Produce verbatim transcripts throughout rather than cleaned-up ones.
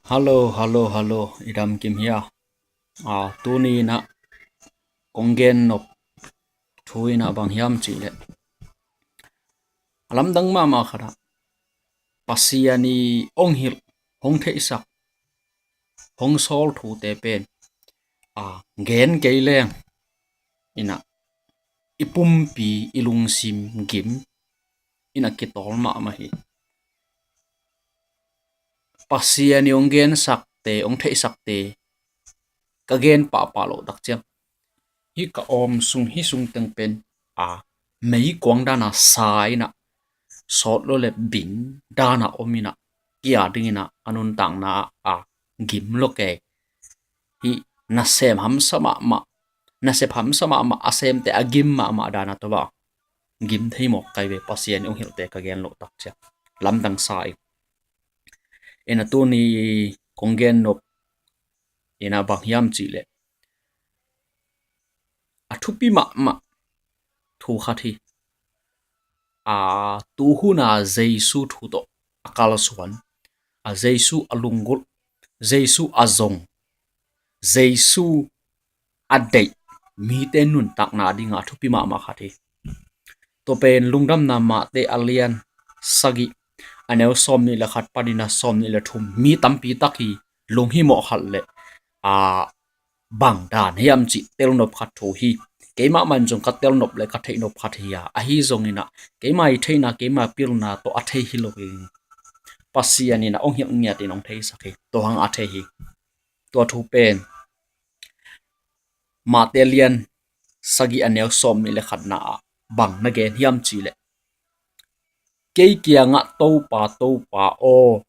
Hallo, hallo, hallo. I dam kim hia? A, tuni in ah kong gen nop thu in ah bang hiam cih leh, a lamdang mahmah khat ah Pasian i hong hilh, hong theihsak, hong sawl thute pen, a, gen kei leng in ah i pumpi, i lungsim gim in ah kitawl mahmah hi. Pasian i hong gensakte, hong theihsakte ka gen pahpah loh tak ciang, hih ka awm sung, hih sung teng pen, a, meikuang dan a sa in ah, sawt lo le bing dan a om in ah, kia ding in ah, a nuntakna ah gim lo kei. Hih nasem hamsa mahmah, nasep hamsa mahmah, a semte a gim mahmah dan a tawh a gim thei mawk kei ve, Pasian i hong hilhte ka gen loh tak ciang. Lamdang sa ing. In ah tuni kong gen nop in ah bang hiam cih leh, a thupi mahmah thu khat hi. A, tuhun a Jesu thu tawh a kalsuan, a, Jesu a lunggulh, Jesu a zong, Jesu a deih mite nuntakna ding a thupi mahmah khat hi. Tua pen Lungdamna Mate a lian sagih, a neu sawmnih le khat panin a sawmnih le thum, mi tampi tak hi, lunghimawh khat le, a, bang dan hiam cih telnop khat thu hi. Keimah man zong ka telnop le ka theihnop khat hi a, ahi zongin ah keima i theihna, keima pilna tawh a thei hi lo hi. Pasian in ah hong hilh ngiat in hong theisak hi. Tua hang a thei hi. Tua thu pen Mate lian sagih, a neu sawmnih le khatna ah bang na gen hiam cih leh, kei kiangah, "Topa, Topa aw,"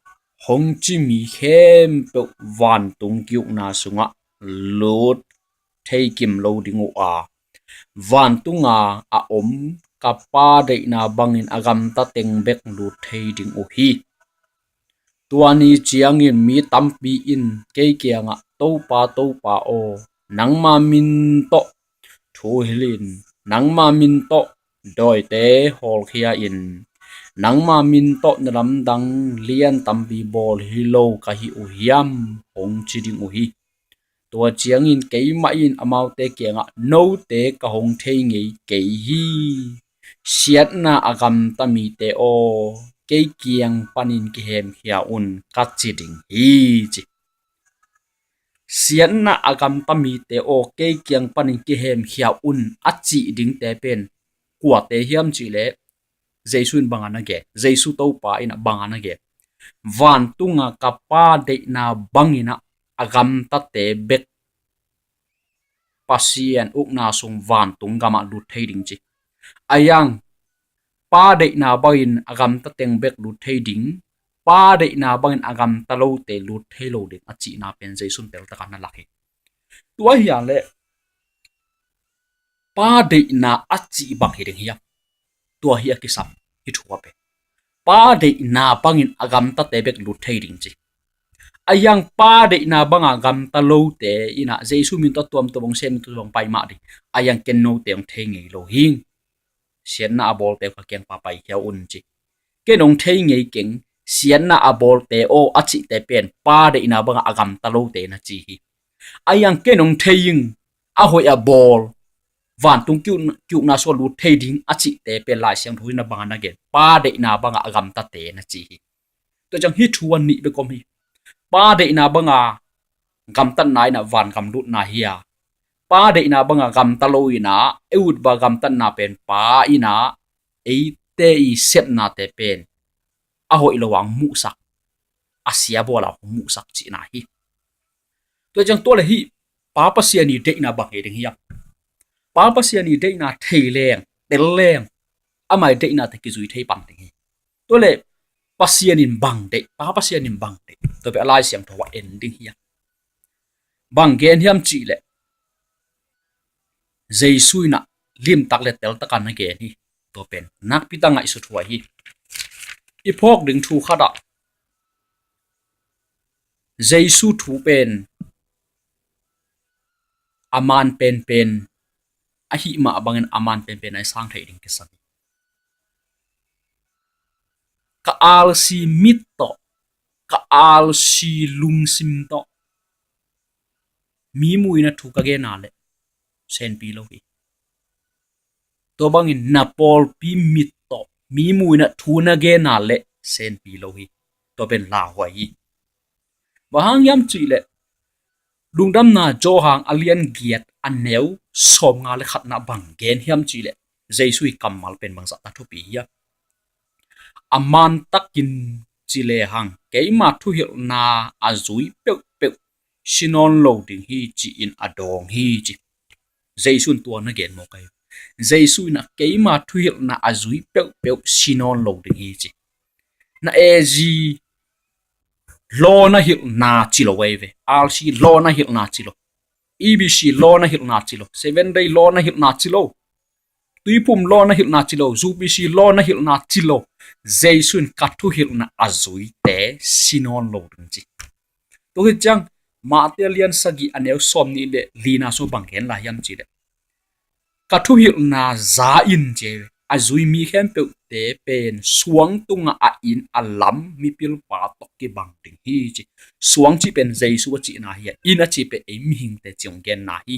hong ci mi khempeuh vantung ki-ukna sungah lut thei kim lo ding uh a, vantunga a om ka Pa deihna bangin a gamta teng bek lut thei ding uh hi. Tua ni ciangin mi tampi in kei kiangah, "Topa, Topa aw, nangma min tawh thu hilhin, nangma min tawh dawite hawlkhia in, nangma min tawh na lamdang lian tampi bawl hi lo ka hi uh hiam?" hong ci ding uh hi. Tua ciangin keimah in amaute kiangah, "Note ka hong thei ngei kei hi. Siatna a gamta mite aw, kei kiang panin kihemkhia un," ka ci ding hi, ci. "Siatna a gamta mite aw, kei kiang panin kihemkhia un," a cih dingte pen kuate hiam cih leh, Jesu in bang a na gen, Jesu Topa in ah bang a na gen, "Vantunga ka Pa deihna bangin ah a gamtate bek Pasian ukna sung vantung gamah lut thei ding," ci. A yang, Pa deihna bangin a gamta teng bek lut thei ding, Pa deihna bangin a gamta lote lut thei lo ding a cihna pen Jesu in teltak a na lak hi. Tua hi a leh Pa deihna a cih bang hi ding hiam? Tua hi a kisam, hih thu a pen. Pa deihna bangin a gamtate bek lut thei ding, ci. A yang, Pa deihna banga gamta lote in ah Jesu min tawh tuamtuam hong sem, tuamtuam hong pai mah ding. A yang, "Ken note hong thei ngei lo hing. Siatna a bawlte ka kiang pan paikhia un," ci. "Ken hong thei ngei keng, siatna a bawlte aw," a cihte pen Pa deihna banga a gamta lote na ci hi. A yang, "Ken hong thei ing, a hoih a bawl, vantung ki-uk, ki-ukna sungah lut thei ding," a cihte pen Lai Siangtho in ah bang a na gen, Pa deihna banga a gamtate na ci hi. Tua ciang hih thu a nih bek om hi. Pa deihna banga gamtatna in ah vangam lutna hi a, Pa deihna banga gamta lo in ah, ei ut banga gamtatna pen Pa in ah eite i sepnate pen a hoih lo a hong muhsak, a sia bawl a hong muhsak cihna hi. Tua ciang tua leh hih Pa Pasian i deihna bang hi ding hiam? Pa Pasian i deihna thei leng, tel leng, ama i deihnate kizui thei pan ding hi. Tua leh Pasian in bang deih, Pa Pasian in bang deih, tua pen a Lai Siangtho ah en ding hiam? Bang gen hiam cih leh, Jesu in ah limtak le teltak a na gen hi. Tua pen nakpi tak ngaihsut huai hi. I phawk ding thu khat ah, Jesu thu pen a man penpen, ahih mah bangin a man penpen a i sang theih ding kisam hi. Ka alsi mit tawh ka alsi lungsim tawh mi muina thu ka gena leh senpi lo hi. Tua bangin na pawlpi mit tawh mi muina thu na gena leh senpi lo hi. Tua pen lauhuai hi. Bang hang hiam cih leh Lungdamna Johan a lian giat a neu sawmnga le khatna bang gen hiam cih leh Jesu i kammal pen bangzah ta thupi hiam? A mantakin ci lehang keima thuhilhna a zui peuhpeuh si nawn lo ding hi ci-in a dawng hi ci. Jesu in tua na gen mawk ahi. Jesu in a keima thuhilhna a zui peuhpeuh si nawn lo ding hi ci. Na A G law na hilhna ci lo ahi ve. R C law na hilhna ci lo. E B C law na hilhna ci lo. Seven Day law na hilhna ci lo. Tuiphum law na hilhna ci lo. U B C law na hilhna ci lo. Jesu in ka thuhilhna a zuite si nawn lo ding ci. Tua hi ciang Mate a lian sagih a neu sawmnih le lina sung bang gen lai hiam cih leh ka thuhilhna za in ci. A zui mi khempeuhte pen suang tungah a inn a lam mipilpa tawh kibang ding hi ci. Suang cih pen Jesu a cihna hi a, inn a cih pen ei mihingte ci hong genna hi.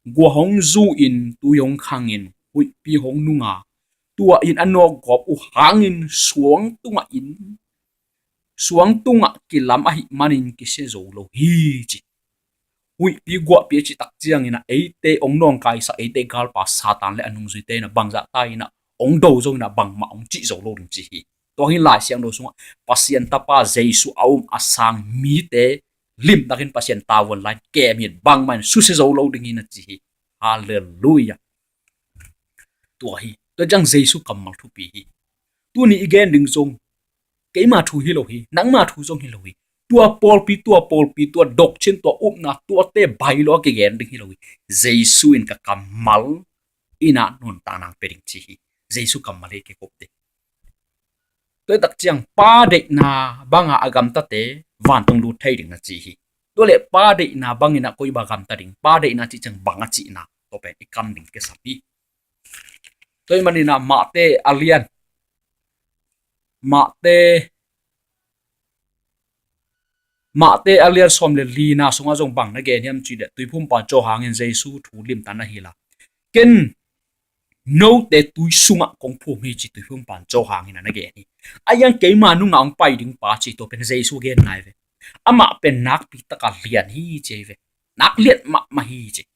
Gua hong zu in, tui hong khang in, huihpi hong nung a, tua inn a nawkgawp uh hangin suang tungah inn, suang tungah kilam ahih manin kisia zo lo hi ci. Huihpi guahpi a cih tak ciangin a eite hong nawngkaisak eite galpa Satan le a nungzuite in a bangzah ta in a hong do zongin a bangmah hong cih zo lo ding ci hi. Tua hi Lai Siangtho sungah Pasian Tapa Jesu a um a sang mite limtakin Pasian tavuan lai kem hi, bangmah in susia zo lo ding hi na ci hi. Halleluiah. Tua hi. Tua ciang Jesu kammal thupi hi. Tuni i gen ding zong keima thu hi lo hi, nangma thu zong hi lo hi. Tua pawlpi, tua pawlpi, tua doctrine, tua upna, tuate bai lo a kigen ding hi lo hi. Jesu in ka kammal in a nuntakna hong pia ding ci hi. Jesu kammal hi kei kop ding. Tua tak ciang Pa deihna banga a gamtate vantung lut thei ding na ci hi. Tua leh Pa deihna bangin a koi bang gamta ding, Pa deihna cih ciang bang a cihna, tua pen i kam ding kisam hi. Tua hi manin a Mate a lian, Mate, Mate a lian sawm le lina sungah zong bang na gen hiam cih leh Tuiphumpa Johan in Jesu thu limtan na hi la. Ken note tui sungah kong phum hi ci Tuiphumpa Johan in a na gen hi. A iang keima nungah hong pai ding pa ci tua pen Jesu gen nai ve. Amah pen nakpi taka lian hi ci ve. Nak lian mahmah hi ci.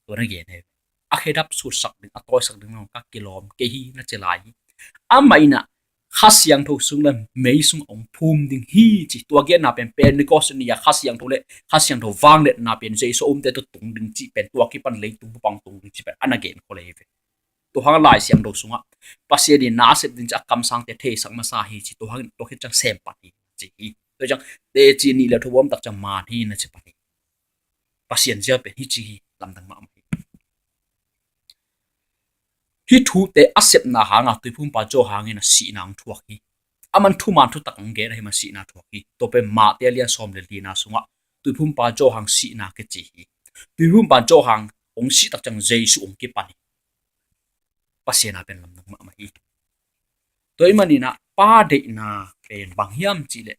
Tua na gen hi. A khedap sutsak ding, a tawisak ding nong ka kilawm kei hi na ci lai hi. Amah in a Kha Siangtho sung le mei sung hong phum ding hi ci. Tua genna pen Pentecost ni a Kha Siangtho le Kha Siangtho vangliatna pen Jesu a umte tawh tung ding ci pen tua kipan leitung bup ah tung ding ci pen a na gen khol hi ve. Tua hang Lai Siangtho sungah Pasian in na a sep ding ci a kamsangte theisak masa hi ci. Tua hang tua khit ciang sem pan hi ci hi. Tua ciang teci nih le thum a om tak ciang man hi na ci pan hi. Pasian zia pen hi ci hi, lamdang mahmah hi. Hih thute a sepna hanga Tuiphumpa Johan in a sihna hong thuak hi. Aman thuman thutak hong gen ahi man sihna thuak hi. Tua pen Mate a lian sawm le lina sungah Tuiphumpa Johan sihna kici hi. Tuiphumpa Johan hong sih tak ciang Jesu hong kipan hi. Pasian a pen lamdang mahmah hi. Tua hi manin a Pa deihna pen bang hiam cih leh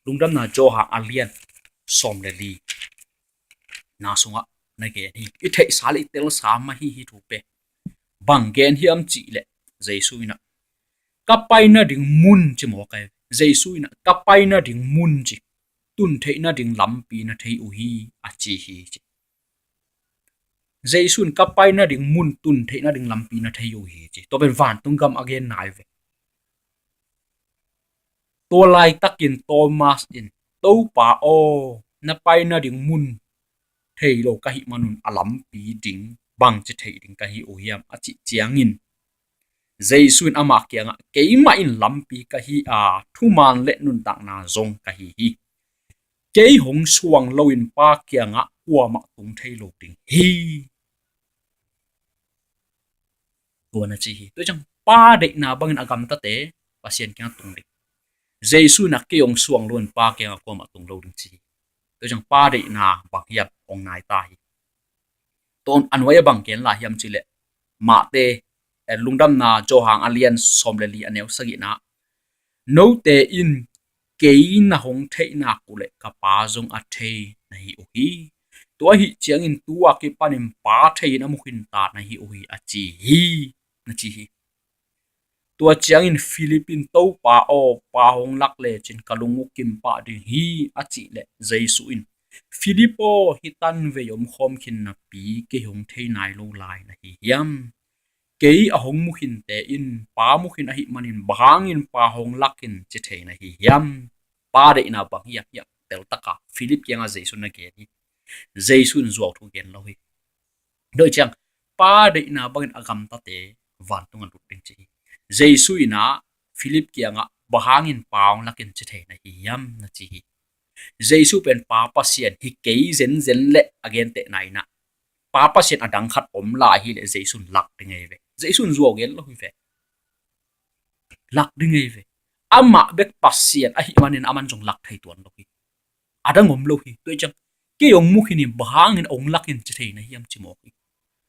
Lungdamna Johan a lian sawm le lina sungah na gen hi. I theihsa le i telsa mah hi hih thu pen. Bang gen hiam cih leh Jesu in a ka pai nading mun ci mawk a, Jesu in a ka pai nading mun ci, tun theih nading lampi na thei uh hi a ci hi ci. Jesu in ka pai nading mun tun theih nading lampi na thei uh hi ci. Tua pen vantung gam a gen nai ve. Tua laitakin Thomas in, Topa aw, na pai nading mun thei lo ka hih manun a lampi ding bangci theih ding ka hi uh hiam a cih ciangin Jesu in amah kiangah, keimah in lampi ka hi a, thuman le nuntakna zong ka hi hi. Kei hong suang loin Pa kiangah kuamah tung thei lo ding hi. Tua na ci hi. Tua ciang Pa deihna bangin a gamtate Pasian kiangah tung ding. Jesu in a kei hong suang loin Pa kiangah kuamah tung lo ding ci hi. Tua ciang Pa deihna bang hiam hong nai ta hi. Tua a nuai a bang gen lai hiam cih leh Mate, eh, Lungdamna Johan a lian sawm le li a neu sagihna, note in kei na hong theih nak uh leh ka Pa zong a thei na hi uh hi. Tua ahih ciangin tu-a kipanin Pa thei-in a mu khinta na hi uh hi, a ci hi, na ci hi. Tua ciangin Philip in, "Topa aw, Pa hong lak lecin ka lung uh kim pah ding hi," a cih leh Jesu in, "Philip aw, hih tanvei omkhawm khin napi kei hong thei nai lo lai na hi hiam? Kei a hong mu khinte in Pa mu khin ahih manin bang hangin Pa hong lak in ci thei na hi hiam? Pa deihna bang hiam?" Hiah teltaka Philip kiangah Jesu na gen hi. Jesu in zuau thu gen lo hi. Tua ciang Pa deihna bangin a gamtate vantungah lut ding ci hi. Jesu in ah Philip kiangah, "Bang hangin Pa hong lak in ci thei na hi hiam?" na ci hi. Jesu pen Pa Pasian hi kei zenzen leh a gentehna in ah Pa Pasian a dang khat om lai hi leh Jesu in lak ding ei ve. Jesu in zuau gen lo hi ve. Lak ding ei ve. Amah bek Pasian ahih manin aman zong lak thei tuan lo hi. A dang om lo hi. Tua ciang, "Kei hong mu khin in bang hangin hong lak in ci thei na hiam?" ci mawk hi.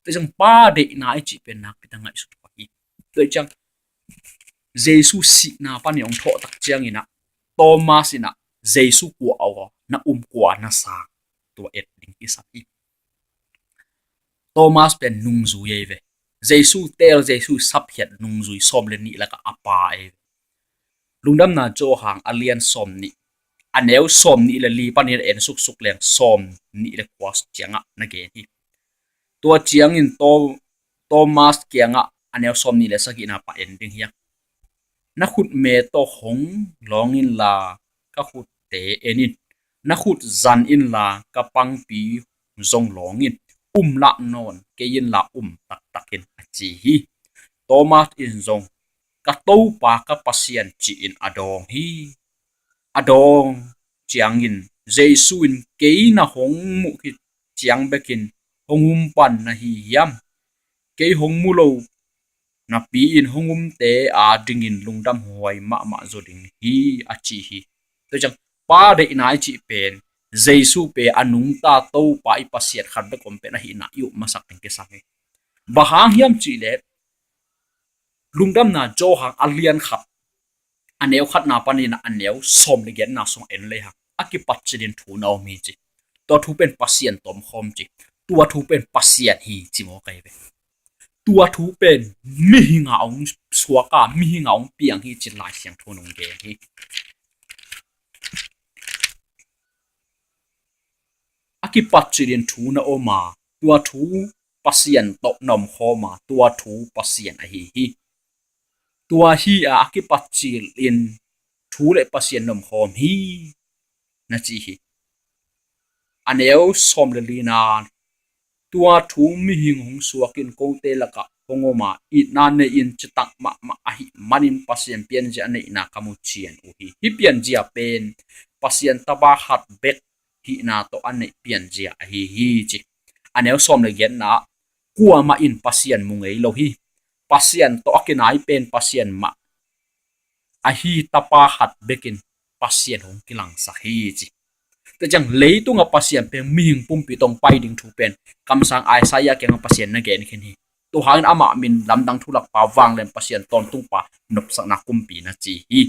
Tua ciang Pa deihna i cih pen nakpi tak ngaihsut pah hi. Tua ciang Jesu sihna panin hong thawh tak ciangin ah Thomas in ah Jesu kua aw na um, kua na sang, tua et ding kisam hi. Thomas pen nungzui ei ve. Jesu teel, Jesu sapkhiat nungzui sawm le nih lakah a pa ei ve. Lungdamna Johan a lian sawm nih, a neu sawm nih le li panin en suksuk leng sawm nih le kua ciangah na gen hi. Tua ciangin Tho-, Thomas kiangah a neu sawm nih le sagihna pah en ding hi a, "Na khutme tawh hong lawng inla ka khutte en in. Na khut zan inla ka pangpi zong lawng in. Um lah nawn kei inla um taktak in," a ci hi. Thomas in zong, "Ka Topa, ka Pasian," ci-in a dawng hi. A dawng ciangin Jesu in, "Kei na hong muh khit ciang bekin hong um pan na hi hiam? Kei hong mu lo napi-in hong umte adingin lungdam huai mahmah zaw ding hi," a ci hi. Tua ciang Pa deihna i cih pen Jesu pen a nungta Topa i Pasian khat bek om pen ahihna i up masak ding kisam hi. Bang hang hiam cih leh Lungdamna Johan a lian khat, a neu khatna panin a neu sawm le giatna sung en lehang a kipat cilin thu na om hi ci. Tua thu pen Pasian tawh om khawm ci. Tua thu pen Pasian hi ci mawk ei ve. Tua thu pen mihing a hong suak a, mihing a hong piang hi ci Lai Siangtho in hong gen hi. A kipat cilin thu na om a, tua thu Pasian tawh na om khawm a, tua thu Pasian ahi hi. Tua hi a, a kipat cilin thu le Pasian na om khawm hi, na ci hi. A neu sawm le lina, tua thu mihing hong suakin kote lakah hong om a, itna nei-in citak mahmah ahih manin Pasian pianzia a neihna ka mu cian uh hi. Hih pianzia pen Pasian tapa khat bek hihna tawh a neih pianzia ahi hi ci. A neu sawm le giatna, kuamah in Pasian mu ngei lo hi. Pasian tawh a kinai pen Pasian mah ahi, tapa khat bekin Pasian hong kilangsak hi ci. Tua ciang leitungah Pasian pen mihing pumpi tawh pai ding thu pen kamsang Isaiah kiangah Pasian na gen khin hi. Tua hangin amah min lamdang thu lakpa, vanglian Pasian tawntungpa, nopsakna kumpi na ci hi.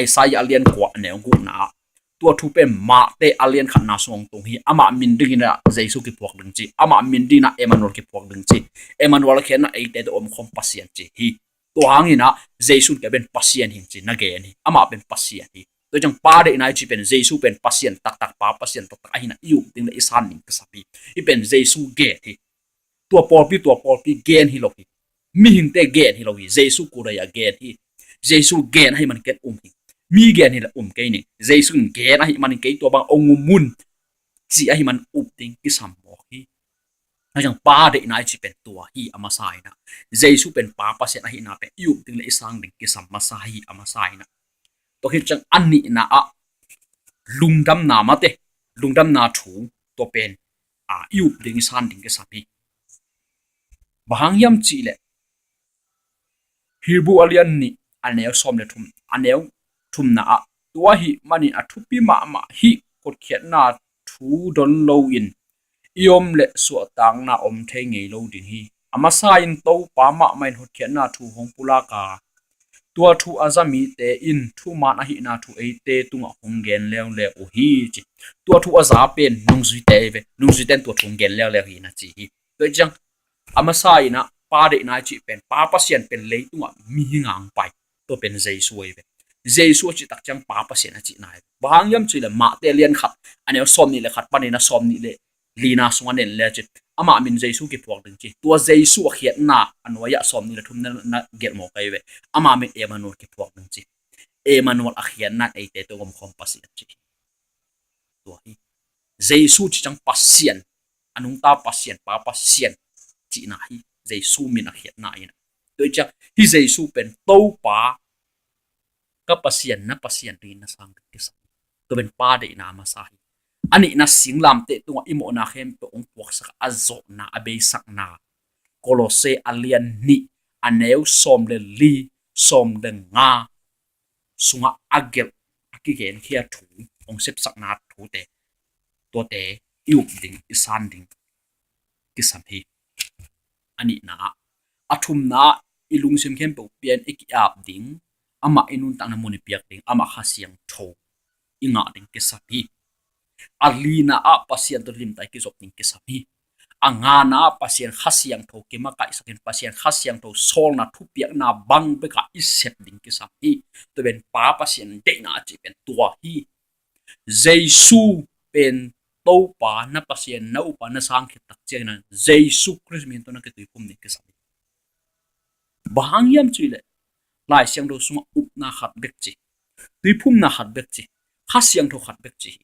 Isaiah a lian kua a neu gukna ah, tua thu pen Mate a lian khatna sung hong tung hi. Amah min dingin ah Jesu kiphuak ding ci. Amah min dingin ah Emmanuel kiphuak ding ci. Emmanuel a khiatna eite tawh om khawm Pasian ci hi. Tua hangin ah Jesu in kei pen Pasian hi ci na gen hi. Amah pen Pasian hi. Tua ciang Pa deihna i cih pen Jesu pen Pasian taktak, Pa Pasian taktak ahihna i up ding le i san ding kisam hi. Hih pen Jesu gen hi. Tua pawlpi, tua pawlpi gen hi lo hi. Mihingte gen hi lo hi. Jesu kudai a gen hi. Jesu gen ahih manin ken um hi. Mi gen hi le um kei ning. Jesu in gen ahih manin kei tua bang hong um un ci ahih manin up ding kisam mawk hi. Tua ciang Pa deihna i cih pen tua hi a masa in ah, Jesu pen Pa Pasian ahihna pen i up ding le i sang ding kisam masa hi a masa in ah. Tua khit ciang a nihna ah lungdamna mate, lungdamna thu, tua pen a i up ding i san ding kisam hi. Bang hang hiam cih leh Hebru a lian nih, a neu sawm le thum, a neu thumna ah, tua ahih manin a thupi mahmah hih hotkhiatna thu don loin i om leh suahtakna om thei ngei lo ding hi. A masa in Topa mahmah in hotkhiatna thu hong pulak a, Tua thu a za mite in thuman ahihna thu eite tungah hong gen leuleu uh hi, ci. Tua thu a za pen nungzuite ve, nungzuite in tua thu hong gen leuleu hi na ci hi. Tua ciang a masa in ah Pa deihna i cih pen, Pa Pasian pen leitungah mihing a hong pai, tua pen Jesu ahi ve. Jesu a cih tak ciang Pa Pasian a cihna hi. Bang hang hiam cih leh Mate a lian khat, a neu sawm nih le khat panin a sawm nih le lina sungah en le cin, amah min Jesu kiphuak ding ci. Tua Jesu a khiatna a nuai-ah sawm nih le thum na, na gelh mawk ahi ve. Amah min Emmanuel kiphuak ding ci. Emmanuel a khiatna in eite tungah om khawm Pasian ci. Tua hi. Jesu cih ciang Pasian, a nungta Pasian, Pa Pasian cihna hi. Jesu min a khiatna in ah. Tua hi ciang hih Jesu pen Topa, ka Pasian, na Pasian dingin na sang ding kisam. Tua pen Pa deihna a masa hi. A nihna, singlamteh tungah i mawhna khempeuh hong puaksak a, a zawhna, a beisakna, Kolose a lian nih, a neu sawm le li, sawm le nga sungah a gelh, a kigenkhia thu, hong sepsakna thute, tuate i up ding, i san ding kisam hi. A nihna ah. A thumna ah, i lungsim khempeuh pia-in i ki-ap ding, amah i nuntakna mun i piak ding, amah Kha Siangtho i ngah ding kisam hi. A lina ah, Pasian tawh limtak i kizop ding kisam hi. A ngana ah, Pasian Kha Siangtho kimakaihsakin, Pasian Kha Siangtho sawlna thupiakna bang bekah i sep ding kisam hi. Tua pen Pa Pasian deihna a cih pen tua hi. Jesu pen Topa, na Pasian, na Upa na sang khit tak ciangin ah, Jesu Khrist min tawh na kituiphum ding kisam hi. Bang hang hiam cih leh Lai Siangtho sungah upna khat bek ci, tuiphumna khat bek ci, Kha Siangtho khat bek ci hi.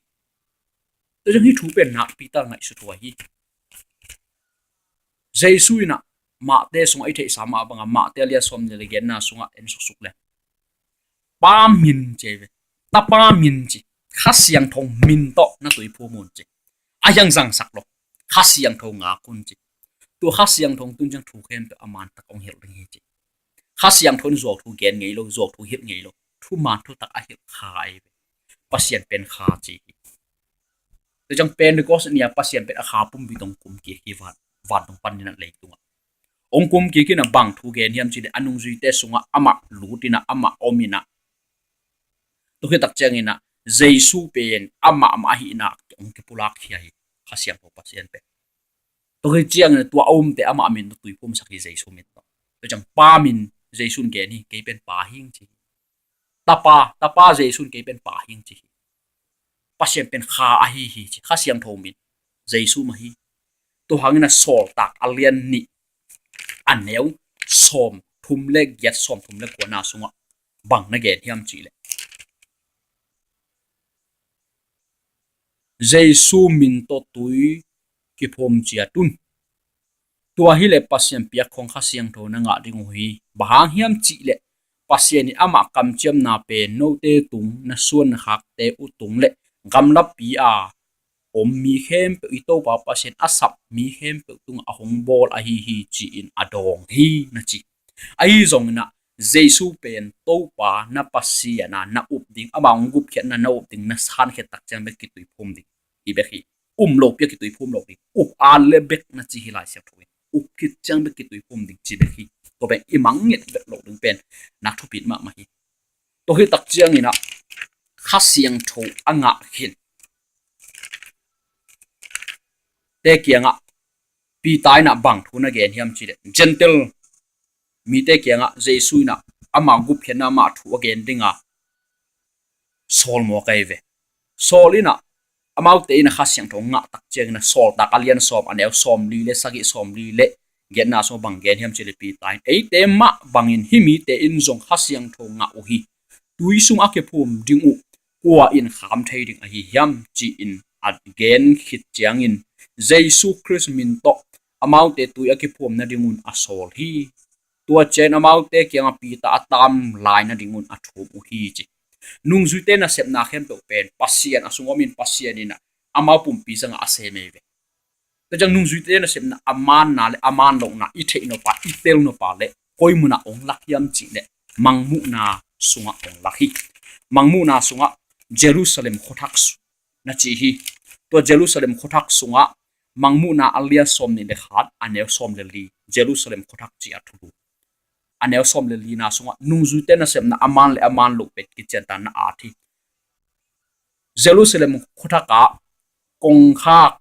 Tua ciang hih thu pen nakpi tak ngaihsut huai hi. Jesu in ah Mate sungah i theihsa mah bangah, Mate a lian sawm nih le giatna sungah en suksuk le, Pa min ci ve, Tapa min ci, Kha Siangtho min tawh na tuiphum un ci. A hiang zangsak lo, Kha Siangtho ngak un ci. Tua Kha Siangtho tun ciang thu khempeuh a man tak hong hilh ding hi ci. Kha Siangtho in zuauthu gen ngei lo, zuauthu hilh ngei lo, thuman thutak a hilh Kha ahi ve. Pasian pen Kha ci hi. Tua ciang Pentecost ni-a Pasian pen a Kha pumpi tawh hong kumkik hi, van, vantung panin ah leitungah hong kumkik in ah bang thu gen hiam cih leh, a nungzuite sungah amah lut in ah, amah om in ah, tua khit tak ciangin ah Jesu pen amah mah ahihna hong kipulak khia hi, Kha Siangtho Pasian pen. Tua khit ciangin ah tua a umte amah min tawh tuiphumsak hi, Jesu min tawh. Tua ciang Pa min Jesu in gen hi, kei pen Pa hing ci hi. Tapa, Tapa Jesu in kei pen Pa hing ci hi. Pasian pen Kha ahi hi ci, Kha Siangtho min, Jesu mah hi. Tua hangin ah Sawltak a lian nih, a neu sawm thum le giat, sawm thum le kuana sungah bang na gen hiam cih leh, Jesu min tawh tui kiphum ciat un. Tua hi leh Pasian piak khawng Kha Siangtho na ngah ding uh hi. Bang hang hiam cih leh Pasian in amah kamciamna pen note tung, na suan na khakte uh tung le gamlapi a om mi khempeuh, i Topa Pasian a sap mi khempeuh tungah a hong bawl ahi hi, ci-in a dawng hi, na ci. Ahi zongin ah Jesu pen Topa, na Pasian a na up ding, amah hong gupkhiatna na up ding, na san khit tak ciang bek kituiphum ding hi bek hi. Um lopi a kituiphum lo ding, up a le bek na ci hi, Lai Siangtho in. Up khit ciang bek kituiphum ding ci bek hi. Tua pen i mangngilh bek loh ding pen na thupi mahmah hi. Tua hi tak ciangin ah Kha Siangtho a ngah khin te kiangah Peter in ah bang thu na gen hiam cih leh, Gentile mite kiangah Jesu in ah ama gupkhiatna, ama thu a gen dinga sawl mawk ahi ve. Sawl in ah, amaute in ah Kha Siangtho ngah tak ciangin ah, Sawltak a lian sawm, a neu sawmli le sagih, sawmli le giatna sung bang gen hiam cih leh Peter in, eite mah bangin hih mite in zong Kha Siangtho ngah uh hi. Tui sung a kiphum ding uh kua in kham thei ding ahi hiam, ci-in a gen khit ciangin, Jesu Khrist min tawh amaute tui a kiphum nadingun a sawl hi. Tua ciangin amaute kiangah Peter a tam lai nadingun a thum uh hi, ci. Nungzuite nasepna khempeuh pen Pasian a sung omin, Pasian in ah amau pumpi zangah a sem ahi ve. Tua ciang nungzuite nasepna a manna le a man lohna i theih nop a, i tel nop a le koi munah hong lak hiam cih leh Mangmuhna sungah hong lak hi. Mangmuhna sungah Jerusalem khuathak su-, na ci hi. Tua Jerusalem khuathak sungah Mangmuhna a lian sawmnih le khat, a neu sawm le li, Jerusalem khuathak ci a thulu. a neu sawm le lina sungah nungzuite nasepna a man le a man loh pen kiciantan na at hi. Jerusalem khuathakah kongkhak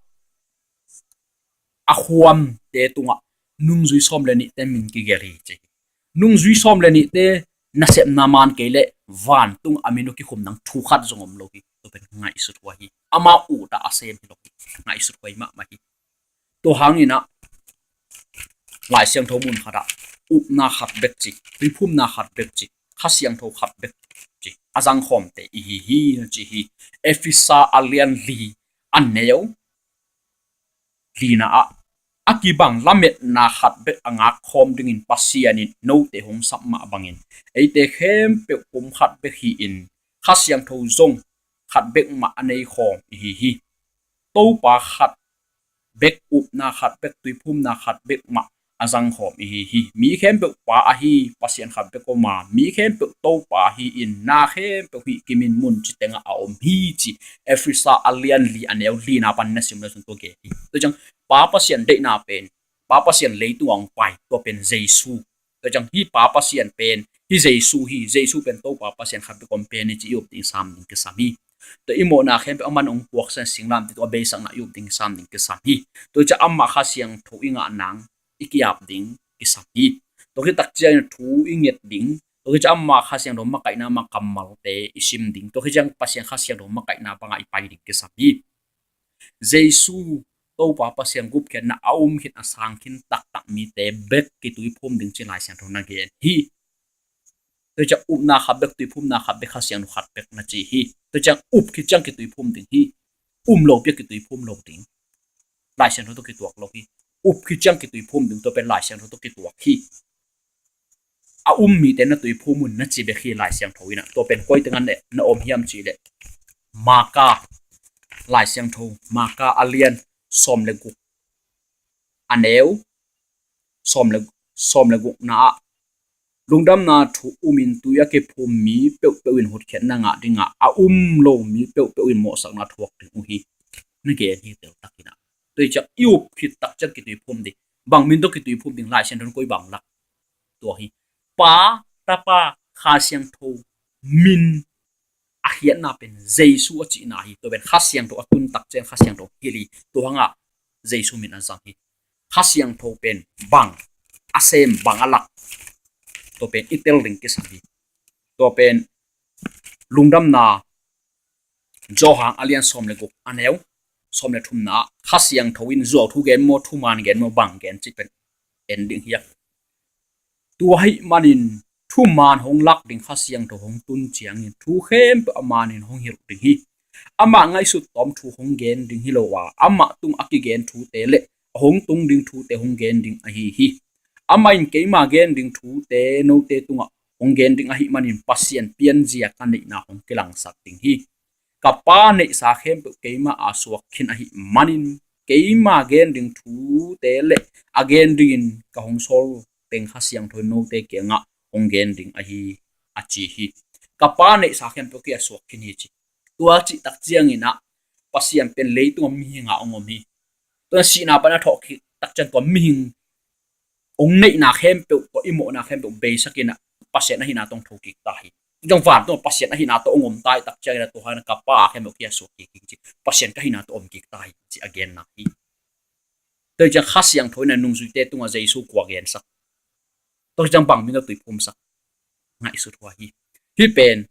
a khuamte tungah nungzui sawm le nihte min kigelh hi ci hi. Nungzui sawm le nihte nasepna man kei leh vantung a min uh kikhum nang thu khat zong om lo hi. Tua pen ngaihsut huai hi. Amau ut a sem hi lo hi. Ngaihsut huai mahmah hi. Tua hangin ah Lai Siangtho mun khatah upna khat bek ci, tuiphumna khat bek ci, Kha Siangtho khat bek ci a zangkhawmte i hi hi ci hi. Efesa a lian li a neu lina ah a kibang lametna khat bek a ngakkhawm dingin Pasian in note hong sap mah bangin eite khempeuh pum khat bek hi-in Kha Siangtho zong khat bek mah a neikhawm i hi hi. Topa khat bek, upna khat bek, tuiphumna khat bek mah a zangkhawm i hi hi. Mi khempeuh Pa ahi Pasian khat bek om a, mi khempeuh Topa ahi in na khempeuh hih kimin mun ci tengah a om hi ci. Efesa a lian li a neu lina pan na sim le sun tua gen hi. Tua ciang Pa Pasian deihna pen, Pa Pasian leitung a hong pai tua pen Jesu. Tua ciang hih Pa Pasian pen hih Jesu hi. Jesu pen Topa Pasian khat bek om pen hi ci i up ding sam ding kisam hi. Tua i mawhna khempeuh aman hong puaksan singlamteh tua a beisakna i up ding sam ding kisam hi. Tua ciang amah Kha Siangtho i ngah nang i ki-ap ding kisam hi. Tua khit tak ciangin thu i nget ding, tua khit ciang amah Kha Siangtho makaihna mah kammalte i sim ding, tua khit ciang Pasian Kha Siangtho makaihna bangah i pai ding kisam hi. Jesu Topa Pasian gupkhiatna a um khin a sang khin taktak mite bek kituiphum ding ci Lai Siangtho na gen hi. Tua ciang upna khat bek, tuiphumna khat bek, Kha Siangtho khat bek na ci hi. Tua ciang up khit ciang kituiphum ding hi. Um lopi a kituiphum lo ding. Lai Siangtho tawh kituak lo hi. Up khit ciang kituiphum ding tua pen Lai Siangtho tawh kituak hi. A um mite na tuiphum un na ci bek hi Lai Siangtho in ah. Tua pen koi tengah na om hiam cih leh Marka, Lai Siangtho Marka a lian sawm le guk a neu sawm le, sawm le gukna ah lungdamna thu umin tui a kiphum mi peuhpeuh in hotkhiatna ngah dingah a um lo mi peuhpeuh in mawhsakna thuak ding uh hi. Na gen hi teltak in ah. Tua ciang i up khit tak ciang kituiphum ding. Bang min tawh kituiphum ding, Lai Siangtho in koi bang lak tua hi. Pa, Tapa, Kha Siangtho min a khiatna pen Jesu a cihna hi. Tua pen Kha Siangtho a tun tak ciang Kha Siangtho hilh hi. Tua hangah Jesu min a zang hi. Kha Siangtho pen bang a sem, bang a lak, tua pen i tel ding kisam hi. Tua pen lungdamna Johan a lian sawm le guk a neu sawm le thumna ah Kha Siangtho in zuau thu gen maw, thuman gen maw, bang gen cih pen en ding hi a. Tua ahih manin thuman hong lak ding Kha Siangtho hong tun ciangin thu khempeuh a manin hong hilh ding hi. Amah ngaihsut tawm thu hong gen ding hi lo a, amah tung a kigen thute le a hong tung ding thute hong gen ding ahi hi. Amah in keima gen ding thute note tungah hong gen ding ahih manin Pasian pianzia ka neihna hong kilangsak ding hi. Ka Pa neihsa khempeuh keima a suak khin ahih manin keima gen ding thute le a gen dingin ka hong sawl teng Kha Siangtho in note kiangah hong gen ding ahi, a ci hi. Ka Pa neihsa khempeuh kei a suak khin hi ci. Tua cih tak ciangin ah Pasian pen leitung a mihing a hong om hi. Tua sihna pan a thawh khit tak ciang tua mihing hong neihna khempeuh, tua i mawhna khempeuh beisak in ah Pasian ahihna tawh hong thokik ta hi. Tua vantung Pasian ahihna tawh hong om ta hi tak ciangin ah tua hangin ka Pa khempeuh kei a suak kik hi ci. Pasian ka hihna tawh om kik ta hi ci a genna hi. Tua ciang Kha Siangtho in a nungzuite tungah Jesu kua gensak? Tua ciang bang min a tuiphumsak? Ngaihsut huai hi. Hih pen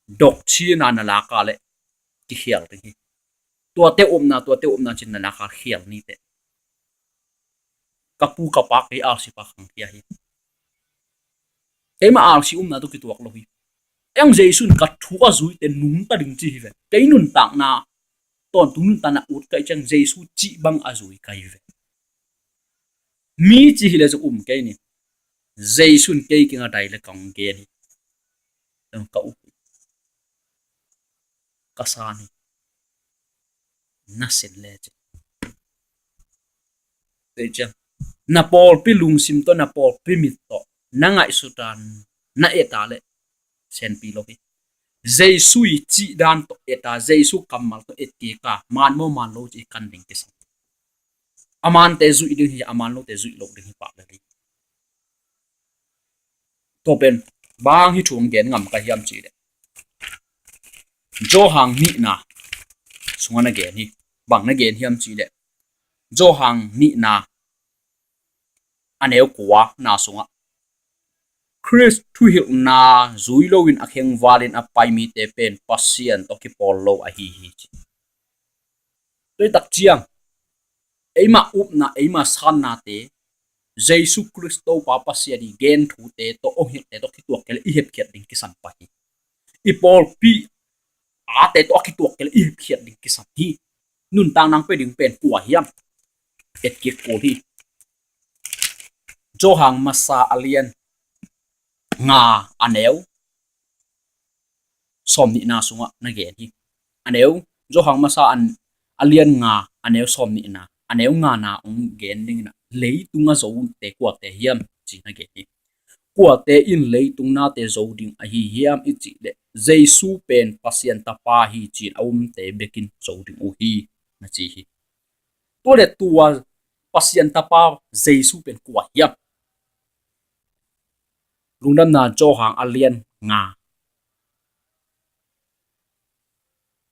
doctrine a na lak a leh kikhial ding hi. Tuate upna, tuate upna cin na lak a khial ni teh. Ka pu ka pa kei alsi pa khangkhia hi. Keima alsi upna tawh kituak lo hi. Eng Jesu in ka thu a zuite nungta ding ci hi ve. Kei nuntakna, tawntung nuntakna ut ka hih ciang Jesu cih bang a zui ka hi ve. Mi ci hi le zong um kei ni. Jesu in kei kiangah dai le ka hong gen hi. Ka up hi. Ka san hi. Na sin le ci. Tua ciang na pawlpi lungsim tawh, na pawlpi mit tawh na ngaihsut a, na et a leh senpi lo hi. Jesu i cih dan tawh et a, Jesu kammal tawh et kik a, man maw man lo ci i kan ding kisam. A mante zuih ding hi, a man lote zuih lo ding hi pah le hi. Tua pen bang hi thu hong gen ngam ka hiam cih leh, Johan nihna sungah na gen hi. Bang na gen hiam cih leh, Johan nihna a neu kuana sungah, Khrist thuhilhna zui loin a khengvalin a pai mite pen Pasian tawh kipawl lo ahi hi, ci. Tua hi tak ciang, eima upna, eima sannate, Jesu Khrist Topa Pasian i gen thute tawh, hong hilhte tawh kituak kei leh i hepkhiat ding kisam pah hi. I pawlpi ate tawh a kituak kei leh i hepkhiat ding kisam hi. Nuntak nang pia ding pen kua hiam? Et kik kul hi. Johan masa a lian nga a neu sawm nihna sungah na gen hi. A neu, Johan masa an, a lian nga a neu sawm nihna, a neu ngana hong gen dingin ah, leitung a zote kuate hiam, ci na gen hi. Kuate in leitung nate zo ding ahi hiam i cih leh, Jesu pen Pasian Tapa hi ci-in a umte bekin zo ding uh hi, na ci hi. Tua leh tua Pasian Tapa Jesu pen kua hiam? Lungdamna Johan a lian nga.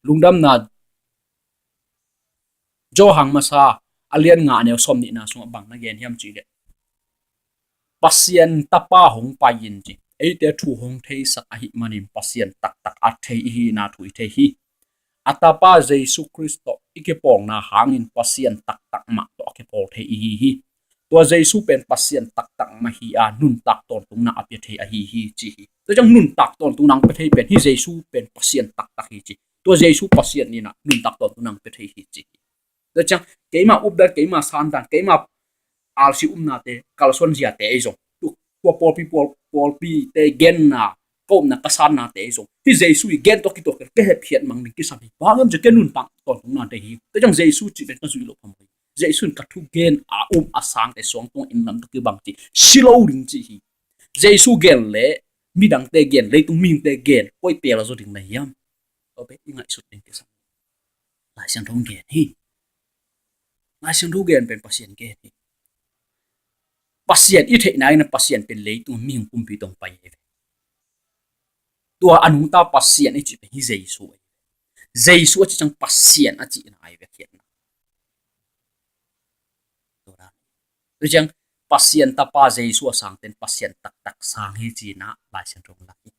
Lungdamna Johan masa a lian nga a neu sawm nihna sungah bang na gen hiam cih leh, Pasian Tapa hong pai in, ci. Eite thu hong theisak ahih manin Pasian taktak a thei i hihna thu i thei hi. A Tapa Jesu Khrist tawh i kipawlna hangin Pasian taktak mah tawh a kipawl thei i hi hi. Tua Jesu pen Pasian taktak mah hi a, nuntak tawntungna a pia thei ahi hi, ci hi. Tua ciang nuntak tawntungna a pia thei pen hih Jesu pen Pasian taktak hi, ci. Tua Jesu Pasian in ah nuntak tawntungna a pia thei hi, ci hi. Tua ciang keima updan, keima sandan, keima alsi umnate, kalsuan ziate ei zong, tua pawlpi, pawl, pawlpite genna, ka upna ka sannate ei zong, hih Jesu i gen tawh kituak kei leh ka hepkhiat mang ding kisam hi. Bang hiam cih leh ka nuntak tawntungna deih hi. Tua ciang Jesu cih pen ka zuih loh phamawh hi. Jesu in ka thugen a um a sangte suangtung a inn lam tawh kibang ci, si lo ding ci hi. Jesu gen leh midangte gen, leitung mihingte gen, koi peel a zaw ding na hiam? Tua pen i ngaihsut ding kisam. Lai Siangtho gen hi. Lai Siangtho gen pen Pasian gen hi. Pasian i theihna in ah Pasian pen leitung mihing pumpi tawh hong pai hi ve. Tua a nungta Pasian i cih pen hih Jesu ahi ve. Jesu a cih ciang Pasian a cihna ahi ve, khiatna. Tua dan. Tua ciang Pasian Tapa Jesu a sangte in Pasian taktak sang hi ci-in ah Lai Siangtho lak hi.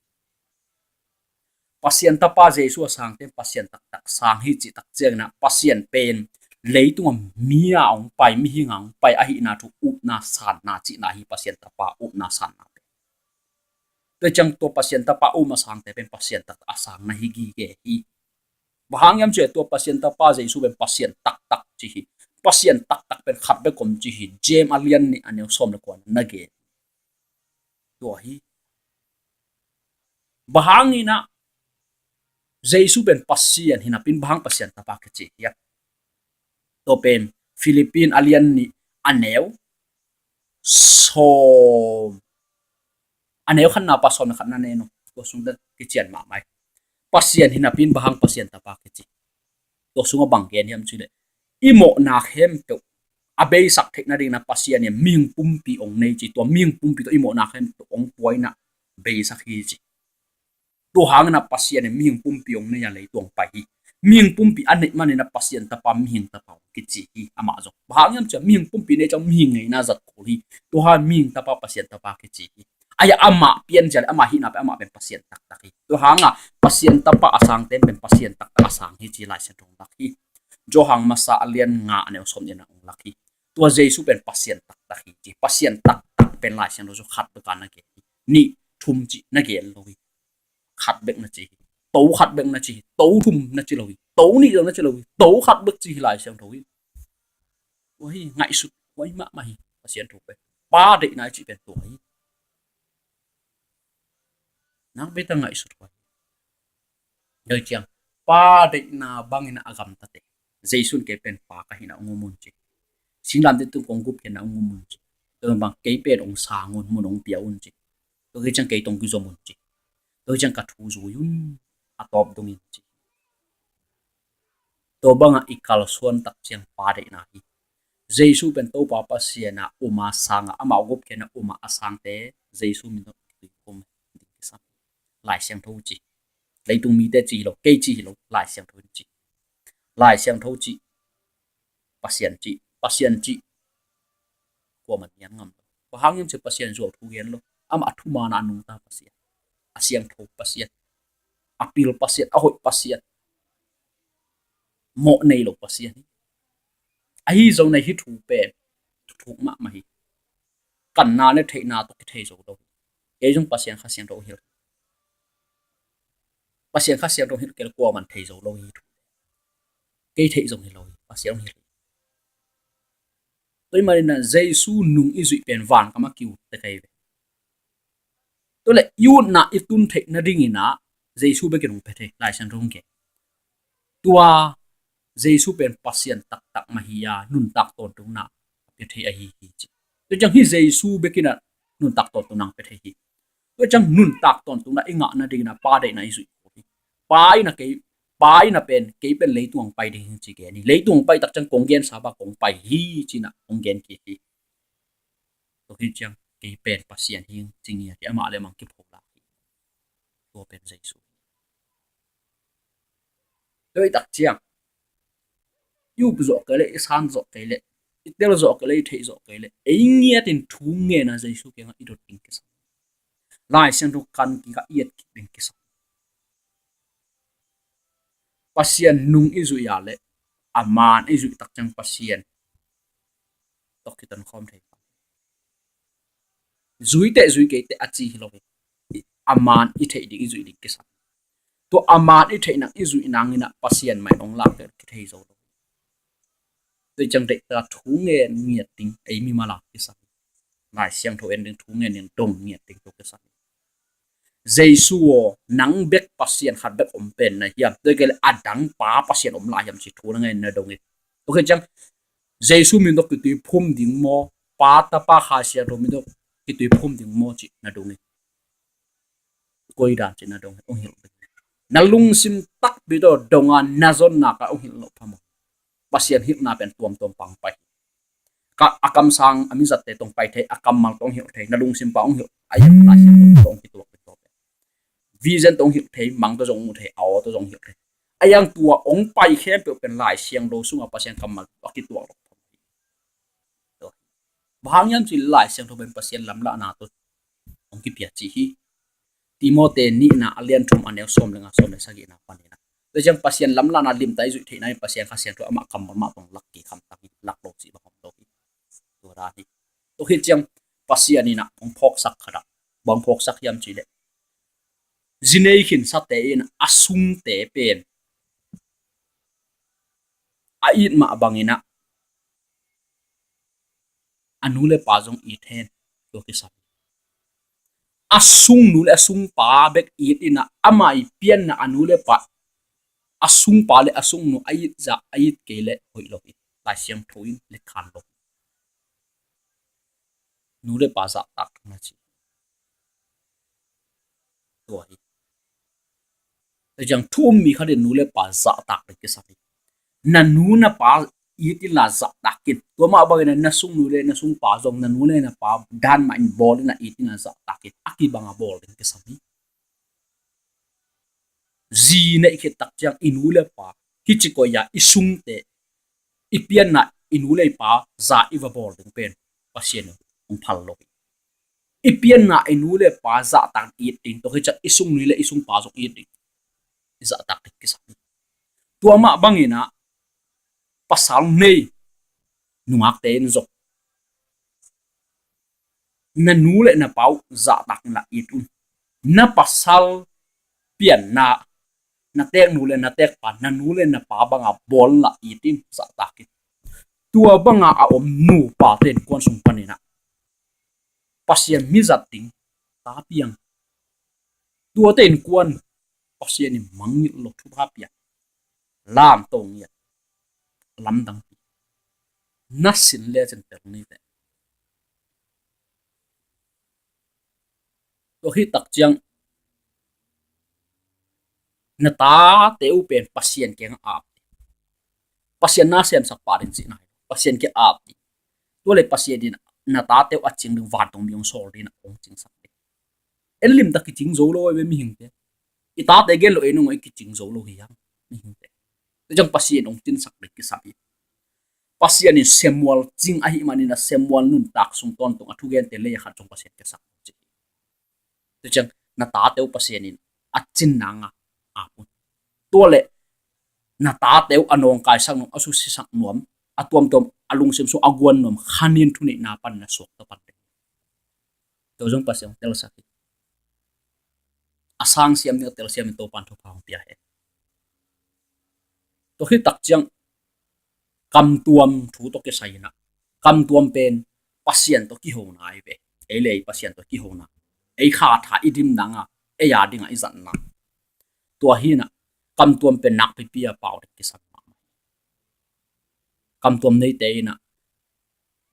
Pasian Tapa Jesu a sangte in Pasian taktak sang hi cih tak ciangin ah Pasian pen leitung a mi a hong pai, mihing a hong pai ahihna thu upna sanna cihna hi, Pasian Tapa upna sanna pen. Tua ciang tua Pasian Tapa um a sangte pen Pasian taktak a sang na hi gige hi. Bang hang hiam cih leh tua Pasian Tapa Jesu pen Pasian taktak ci hi. Pasian taktak pen khat bek om ci hi. James a lian nih a neu sawm le kua na gen. Tua hi. Bang hangin ah Jesu pen Pasian hi napi-in bang hang Pasian Tapa kici hiam? Tua pen Philippi a lian nih a neu sawm, a neu khatna pan sawm le khatna na en un. Tua sung teh kician mahmah hi. Pasian hi napi-in bang hang Pasian Tapa kici? Tua sungah bang gen hiam cih leh, i mawhna khempeuh a beisak theih nadingin ah Pasian in mihing pumpi hong nei ci. Tua mihing pumpi tawh i mawhna khempeuh hong pua in ah beisak hi ci. Tua hangin ah Pasian in mihing pumpi hong nei a leitung hong pai hi. Mihing pumpi a neih manin ah Pasian Tapa, mihing tapa hong kici hi amah zong. Bang hang hiam cih leh mihing pumpi neih ciang mihing ngeina zat kul hi. Tua hang mihing Tapa, Pasian Tapa kici hi. Ahi amah piancil, amah hihna pen amah pen Pasian taktak hi. Tua hangah Pasian Tapa a sangte pen Pasian taktak a sang hi ci Lai Siangtho hong lak hi. Johan masa a lian nga a neu sawm nihna hong lak hi. Tua Jesu pen Pasian taktak hi ci. Pasian taktak pen Lai Siangtho sung khat bek a na gen hi. Nih, thum cih na gen lo hi. Khat bek na ci hi. To khat bek na ci hi. To thum na ci lo hi. To nih zong na ci lo hi. To khat bek ci hi Lai Siangtho hi. Tua hi ngaihsut huai mahmah hi. Pasian thu pen, Pa deihna i cih pen tua hi. Nang bek ta ngaihsut huai. Tua ciang Pa deihna bangin a gamtate, Jesu in kei pen Pa ka hihna hong um un ci. Singlamteh tung kong gupkhiatna hong um un ci. Tua bang kei pen hong sang un, mun hong pia un ci. Tua kei ciang kei tawh kizom un ci. Tua ciang ka thu zui un, a tawp dongin ci. Tua bangah i kalsuan tak ciang Pa deihna hi. Jesu pen Topa Pasian a um a sang a, amah gupkhiatna um a a sangte Jesu min tawh Lai Siangtho ci. Leitung mite ci hi lo, kei ci hi lo, Lai Siangtho in ci. Lai Siangtho ci, Pasian ci, Pasian ci, kuaman nial ngam lo. Bang hang hiam cih leh Pasian zuau thu gen lo. Amah a thuman a nungta Pasian, a siangtho Pasian, a pil Pasian, a hoih Pasian, mawh nei lo Pasian hi. Ahi zongin hih thu pen thuthuk mahmah hi. Kanna le theihna tawh kithei zo lo hi. Kei zong Pasian Kha Siangtho hong hilh hi. Pasian Kha Siangtho hong hilh kei leh kuaman thei zo lo hi thu. Kei theih zong hi lo hi, Pasian hong hilh hi. Tua ahih manin ah Jesu nung i zuih pen vankam a ki-ut tek ahi ve. Tua leh i utna i tun theih nadingin ah Jesu bekin hong pia thei, Lai Siangtho hong gen. Tua Jesu pen Pasian taktak mah hi a, nuntak tawntungna a pia thei ahi hi ci. Tua ciang hih Jesu bekin ah nuntak tawntungna hong pia thei hi. Tua ciang nuntak tawntungna i ngah nadingin ah Pa deihna i zuih kul hi. Pa in ah kei, Pa in ah pen, kei pen leitung ah hong pai ding hi ci gen hi. Leitung ah hong pai tak ciang kong gensa bang kong pai hi ci-in ah hong gen kik hi. Tua hi ciang kei pen Pasian hi ing ci ngiat hi, amah le amah kipholak hi. Tua pen Jesu. Tua hi tak ciang i up zawh kei leh, i san zawh kei leh, i tel zawh kei leh, i theih zawh kei leh, ei ngiatin thu ngen a Jesu kiangah i dot ding kisam. Lai Siangtho kan kik a i et kik ding kisam. Pasian nung i zuih a leh a man i zuih tak ciang Pasian tawh kiton khawm thei. Zui teh zui kei teh a ci hi lo hi. A man i theih ding i zuih ding kisam. Tua a man i theih nang i zuih nangin ah Pasian mai hong lak kei leh kithei zo lo. Tua ciang deihtak thu ngen ngiat ding ei mimal a kisam. Lai Siangtho en ding, thu ngen ding, dong ngiat ding tua kisam. Jesu aw, nang bek Pasian khat bek om pen na hiam? Tua kei leh a dang Pa Pasian om lai hiam ci thu na ngen na dong hi. Tua kei ciang Jesu min tawh kituiphum ding maw, Pa, Tapa, Kha Siangtho min tawh kituiphum ding maw ci na dong hi. Koi dan ci na dong hi, hong hilh ding. Na lungsim takpi tawh dong a na zon nak a hong hilh loh phamawh. Pasian hilhna pen tuamtuam pang pai. Ka, a kamsang a mizatte tawh hong pai thei, a kammal tawh hong hilh thei, na lungsim pan hong hilh, a iang Lai Siangtho tawh hong kituak thei tawh pen. Vision tawh hong hilh thei, mang tawh zong hong mu thei, a aw tawh zong hong hilh thei. A iang tua hong pai khempeuh pen Lai Siangtho sungah Pasian kammal a kituak loh. Bang hang hiam cih leh Lai Siangtho pen Pasian lamlahna tawh hong kipia ci hi. Timote nihna a lian thum a neu sawm le nga, sawm le sagihna panin ah. Tua ciang Pasian lamlahna limtak i zuih theihna in Pasian Kha Siangtho amah kammal mah tawh hong lak kik hamtang hi, lak lo cih bang om lo hi. Tua dan hi. Tua hi ciang Pasian in ah hong phawksak khat ah, bang phawksak hiam cih leh, zi nei khinsate in a sungte pen a it mah bangin ah a nu le pa zong it hen, tua kisam. A sungnu le a sungpa bek it in ah, amah i pianna a nu le pa, a sungpa le a sungnu a it zah a it kei leh hoih lo hi. Lai Siangtho in lekhan lo. Nu le pa zahtak na ci. Tua hi. Tua ciang thu um mi khat in nu le pa zahtak ding kisam hi. Na nu na pa it inla zahtak in. Tua mah bangin na sungnu le na sungpa zong na nu le na pa dan mah in bawl inla it inla zahtak in. A kibang a bawl ding kisam hi. Zi neih khit tak ciang i nu le pa, hih ci koi a i sungte, i pianna i nu le i pa za i va bawl ding pen Pasian hong phal lo hi. I pianna i nu le pa zahtak it ding, tua hi ciang i sungnu le i sungpa zong it ding, i zahtak ding kisam hi. Tua mah bangin ah pasal nei nungakte in zong na nu le na pa uh zahtak inla it un. Na pasal pianna, na teknu le na tekpa, na nu le na pa banga bawl inla it in, zahtak in. Tua banga a om nupa te innkuan sung panin ah Pasian mi zat ding ta piang. Tuate innkuan Pasian in mangngilh lo, thupha pia, lamto ngiat, lamdang pi, na sin le cin tel ni ve. Tua hi tak ciang na tate uh pen Pasian kiangah ap ding. Pasian na semsak pah ding cihna hi. Pasian kiangah ap ding. Tua le Pasian in na tate uh a cing ding, vantung mi hong sawl ding, na hong cingsak ding. En limtak kicing zo lo ve mihingte. I tate gen lo ei nung ei kicing zo lo hi hang mihingte. Tua ciang Pasian hong cinsak ding kisam hi. Pasian in Samuel cing ahih manin a Samuel nuntak sung tawntung a thugente lei a khat zong Pasian kiasak ci hi. Tua ciang na tate uh Pasian in a cin nanga ap un. Tua le na tate uh a nawngkaisak nuam, a susisak nuam, a tuamtuam a lungsim sung a guan nuam khanin thuneihna pan na suakta pan ding. Tua zong Pasian telsak hi. A sang siam ding a telsiam in Topan thupha hong pia hen. Tua khit tak ciang kamtuam thu tawh kisai inah kamtuam pen Pasian tawh kihona hi ve. Ei le ei Pasian tawh kihona, ei khatha i dim nanga ei a dinga i zatna. Tua hi inah kamtuam pen nakpipi a pau ding kisam mahmah. Kamtuam neite inah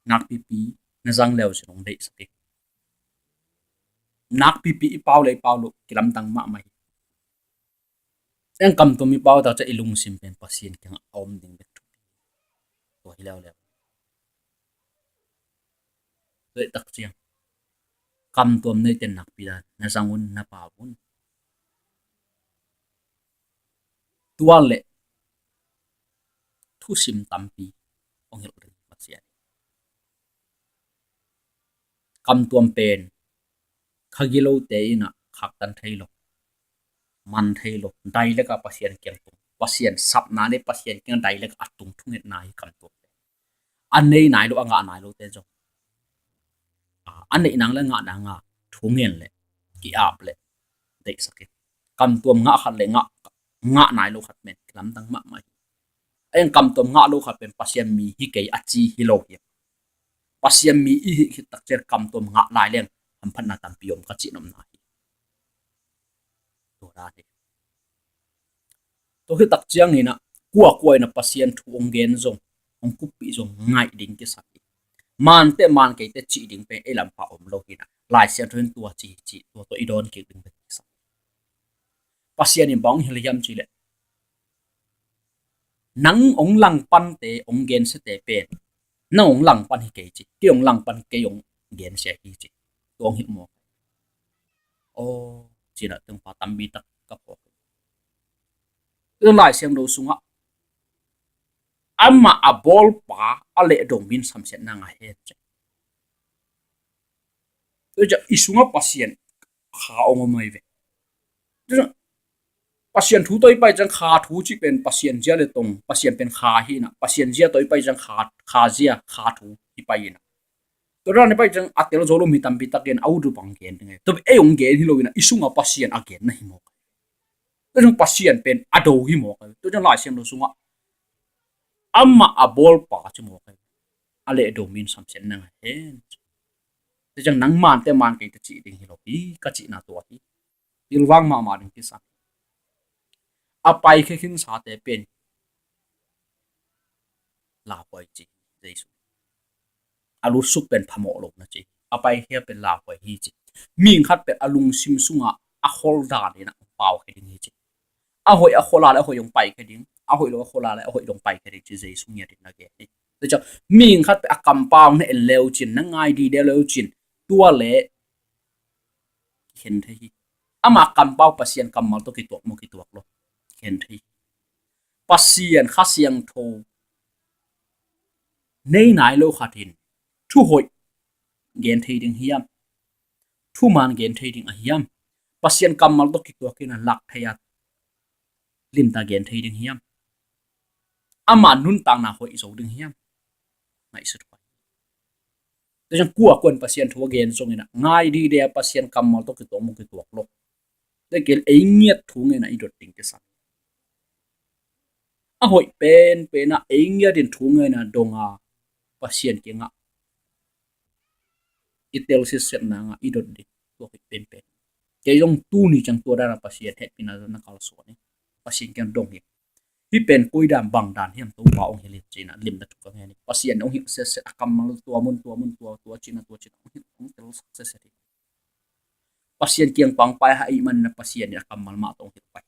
nakpipi na zang leu sin hong deihsak hi. Nakpipi i pau le i pau loh kilamdang mahmah hi. Eng kamtuam i pau tak ciang i lungsim pen Pasian kiangah a om ding bek thupi. Tua hi leuleu. Tua tak ciang kamtuam neite nakpi dan na zang un, na pau un. Tua le thusim tampi hong hilh ding Pasian. Kamtuam pen kha gilote inah khaktan thei lo, man thei lo, dailek a Pasian kiang tung, Pasian sapna le Pasian kiang dailek a tung thungetna hi kamtuam pen. A nei nai lo, a ngah nai lote zong a neih nang le ngah nanga thungen le ki-ap le deihsak hi. Kamtuam ngah khat le ngah, ngah nai lo khat pen kilamdang mahmah hi. A eng kamtuam ngah lo khat pen Pasian mi hi kei a ci hi lo hi. Pasian mi i hih khit tak ciang kamtuam ngah lai leng hamphatna tampi om ka cih nopna hi. Tua dan hi. Tua khit tak ciang inah kuakua inah Pasian thu hong gen zong, hong kuppih zong ngaih ding kisam hi. Mante man keite cih ding pen ei lampa om lo hi inah Lai Siangtho in tua ci hi cih tua tua i dawn kik ding pen kisam hi. Pasian in bang hong hilh hiam cih leh nang hong langpante hong gensiate pen nang hong langpan hi kei ci, kei hong langpan kei hong gensia hi ci. Tua hong hilh mawk. Aw, cinah tengpa tampi tak ka phawk. Tua Lai Siangtho sungah amah a bawlpa a leh dong min samsiatna ngah hen ci. Tua ciah i sungah Pasian kha hong om ahi ve. Tua ciah Pasian thu tawh i pai ciang kha thu cih pen Pasian zia le tong, Pasian pen kha hi inah, Pasian zia tawh i pai ciang kha, kha zia, kha thu i pai inah. Tua dan i pai ciang a tel zo lo mi tampi takin a ut uh bang gen ding e. Tua ei hong gen hi lo inah i sungah Pasian a gen na hi mawk. Tua ciang Pasian pen a do hi mawk. Tua ciang Lai Siangtho sungah amah a bawlpa ci mawk. A leh do min samsiatna ngah hen. Tua ciang nang mante man keite cih ding hi lo hi ka cihna tua hi. Pilvang mahmah ding kisam. A paikhia khinsate pen lauhuai ci Jesu. A lutsuk pen phamawh lo na ci. A paikhia pen lauhuai hi ci. Mihing khat pen a lungsim sungah a khol dan inah pau khia ding hi ci. A hoih a khol a le a hoih dong paikhia ding, a hoih lo a khol a le a hoih dong paikhia ding ci Jesu ngiat in na gen hi. Tua ciang mihing khat pen a kampau na en leu cin, na ngai dide leu cin, tua le khen thei hi. Ama kampau Pasian kammal tawh kituak maw kituak lo khen thei hi. Pasian Kha Siangtho nei nai lo khat in thuhoih gen thei ding hiam? Thuman gen thei ding a hiam? Pasian kammal tawh kituak in a lak thei a limta gen thei ding hiam? Ama nuntakna hoih zo ding hiam? Ngaihsut huai. Tua ciang kuakua in Pasian thu a gen zong inah ngai dide a Pasian kammal tawh kituak maw kituak lo. Tua kei leh ei ngiat thu ngen a i dot ding kisam. A hoih penpen a ei ngiat in thu ngen a dong a Pasian kiangah i tel sitset nanga i dot ding tua hoih penpen. Kei zong tuni ciang tua dan a Pasian hehpihna na kalsuan hi. Pasian kiang dong hi. Hih pen koi dan bang dan hiam Topa hong hilh in ci inah limna thu ka ngen hi. Pasian hong hilh sitset a kammal tua mun tua mun tua tua cina tua cina hong hilh hong telsak sitset hi. Pasian kiang pang pai ahih manin a Pasian in a kammal mah tawh hong hilh pai.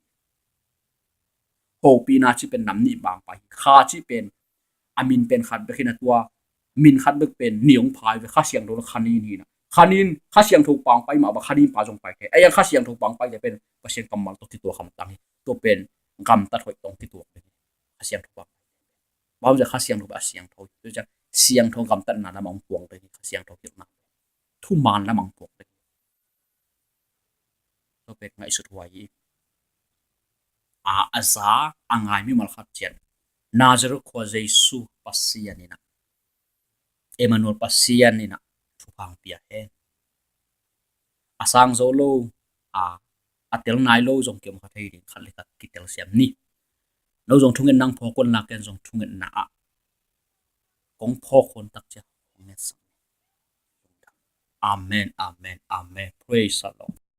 Hopihna cih pen nam nih bang pai hi. Kha cih pen a min pen khat bek hi inah tua min khat bek pen ni hong pha hi ve, Kha Siangtho le kha nih hi inah. Khanin Kha Siangtho pang pai mah bang, khanin pa zong pai thei. Ahi hang Kha Siangtho pang paite pen Pasian kammal tawh kituak hamtang hi. Tua pen gamtat hoih tawh kituak ding hi. Kha Siangtho pang pai. Bang hang Kha Siangtho pen a siangtho hi. Tua ciang siangtho gamtatna lamah hong puang ding hi. Kha Siangtho kilna thuman lamah hong puang ding hi. Tua pen ngaihsut huai hi. A, a za a ngai mimal khat ciat Nazareth khua Jesu Pasian in ah, Emmanuel Pasian in ah thupha hong pia hen. A sang zo lo, a, a tel nai lo zong kiom kha thei ding, khat le khat kitelsiam ni. No zong thungetna hong phawk un la, ken zong thungetna ah kong phawk hun tak ciang hong ngetsak ni. Amen, amen, amen. Praise the Lord.